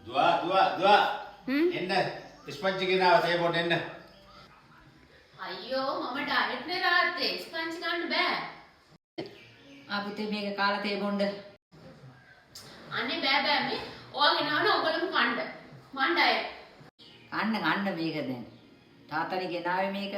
දුවා දුවා දුවා, එන්න, ස්පංජ් ගෙනාව තේ බොන්න එන්න. අයියෝ, මම ඩයට් නේ රාත්තේ, ස්පංජ් ගන්න බෑ. ආ පුතේ, මේක කාලා තේ බොන්න. අනේ බෑ බෑ, මේ ඔයා ගෙනාවන ඔයගොල්ලෝම කන්න. මං ඩයට්. කන්න කන්න මේක දැන්. තාත්තනේ ගෙනාවේ මේක.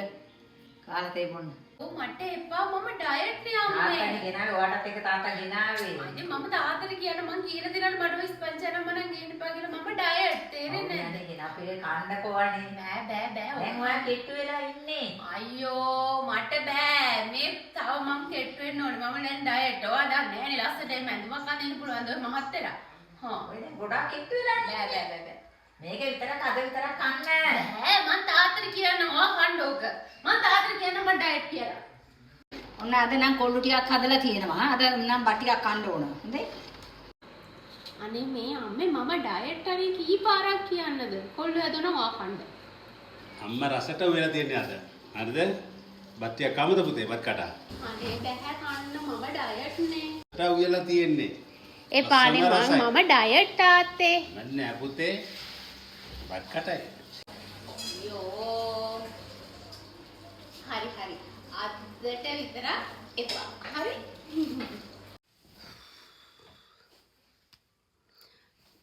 කාලා තේ බොන්න. ඔව්, මට එපා, මම ඩයට් නේ අම්මේ. තාත්තනේ ගෙනාවේ, ඔයාටත් එක තාත්තා ගෙනාවේ. අනේ මම තාත්තට කියන්න, මං කියලා දෙනවනේ මට ඔය ස්පංජ් අරන් මනම් ගේන්න එපා කියලා. මම ඩයට්, තේරෙන්නේ නැද්ද? අනේ ගෙන අපේ කන්නකෝ අනේ. බෑ බෑ බෑ. දැන් ඔයා කෙට්ටු වෙලා ඉන්නේ. අයියෝ, මට බෑ, මේ තව මං කෙට්ටු වෙන්න ඕනේ. මම දැන් ඩයට්. ඔයා දන්නේ නෑනේ ලස්සනට එහෙම ඇඳුමක් අඳින්න පුළුවන්ද ඔය මහත් වෙලා? හා. ඔය දැන් ගොඩාක් කෙට්ටු වෙලා බෑ ඉන්නේ. බෑ බෑ බෑ. මේක විතරක් අද විතරක් කන්න. බෑ, මං තාත්තට කියන්න, ඔයා කන්න ඕක. මං තාත්තට කියන්න මං ඩයට් කියලා. ඔන්න අද නම් කොල්ලු ටිකක් හදලා තියෙනවා. අද නම් බත් ටිකක් කන්න ඕන. හොඳේ? අනේ මේ අම්මේ, මම ඩයට්, අනේ කී පාරක් කියන්නද? කොල්ලෝ හැදුවනම් ඔයා කන්න. අම්මා රසට උයලා තියෙන්නේ අද. හරිද? බත් ටිකක් කමුද පුතේ, බත් කටා? අනේ බෑ කන්න, මම ඩයට් නේ. රට උයලා තියෙන්නේ. එපානේ. රසම මං රසයි. මම ඩයට් තාත්තේ. නෑ පුතේ. බත් කටයි. අයියෝ. හරි හරි. අදට විතරක් එපා. හරි?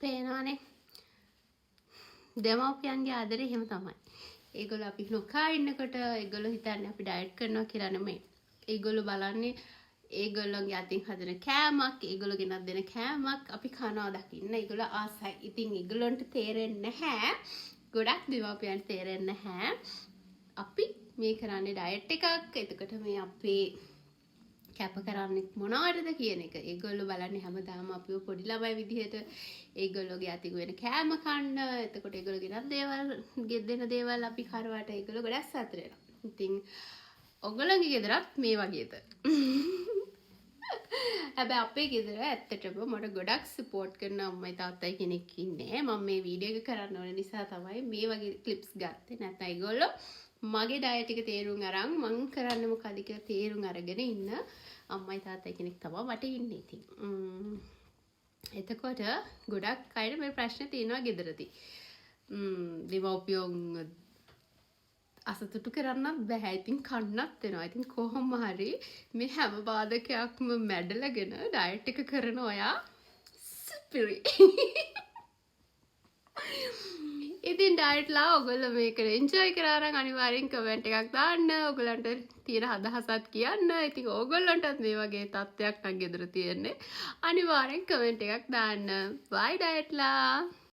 පේනවනේ. දෙමව්පියන්ගේ ආදරේ එහෙම තමයි. ඒගොල්ලෝ අපි නොකා ඉන්නකොට ඒගොල්ලෝ හිතන්නේ අපි ඩයට් කරනවා කියලා නෙමෙයි. ඒගොල්ලෝ බලන්නේ ඒගොල්ලොන්ගේ අතින් හදන කෑමක්, ඒගොල්ලෝ ගෙනත් දෙන කෑමක් අපි කනවා දකින්න ඒගොල්ලෝ ආසයි. ඉතින් ඒගොල්ලන්ට තේරෙන්නේ නැහැ. ගොඩක් දෙමව්පියන්ට තේරෙන්නේ නැහැ. අපි මේ කරන්නේ ඩයට් එකක්. එතකොට මේ අපේ කැප කරන්නේ මොනවටද කියන එක. ඒගොල්ලෝ බලන්නේ හැමදාම අපිව පොඩි ළමයි විදිහට ඒගොල්ලෝගේ අතින් වෙන කෑම කන්න. එතකොට ඒගොල්ලෝ ගෙනත් දේවල් ගෙදෙන දේවල් අපි කරවට ඒගොල්ලෝ ගොඩක් සතුටු වෙනවා. ඉතින් ඔයගොල්ලෝගේ ගෙදරත් මේ වගේද? හැබැයි අපේ ගෙදර ඇත්තටම මට ගොඩක් සපෝට් කරන අම්මයි තාත්තයි කෙනෙක් ඉන්නේ. මම මේ වීඩියෝ එක කරන්න ඕන නිසා තමයි මේ වගේ ක්ලිප්ස් ගත්තේ. නැත්නම් ඒගොල්ලෝ මගේ ඩයට් එක තේරුම් අරන්, මං කරන්නේ මොකද කියලා තේරුම් අරගෙන ඉන්න අම්මයි තාත්තයි කෙනෙක් තමයි මට ඉන්නේ ඉතින්. එතකොට ගොඩක් අයට මේ ප්‍රශ්නේ තියෙනවා ගෙදරදී. දෙමව්පියන් අසතුටු කරන්නත් බැහැ. ඉතින් කන්නත් වෙනවා. ඉතින් කොහොම හරි මේ හැම බාධකයක්ම මැඩලගෙන ඩයට් එක කරන ඔයා සුපිරි. ඉතින් ඩයට්ලා, ඔයගොල්ලෝ මේක එන්ජොයි කරා නම් අනිවාර්යෙන් කමෙන්ට් එකක් දාන්න. ඔයගොල්ලන්ට තියෙන අදහසත් කියන්න. ඉතින් ඕගොල්ලන්ටත් මේ වගේ තත්ත්වයක් නම් ගෙදර තියෙන්නේ. අනිවාර්යෙන් කමෙන්ට් එකක් දාන්න. බයි ඩයට්ලා.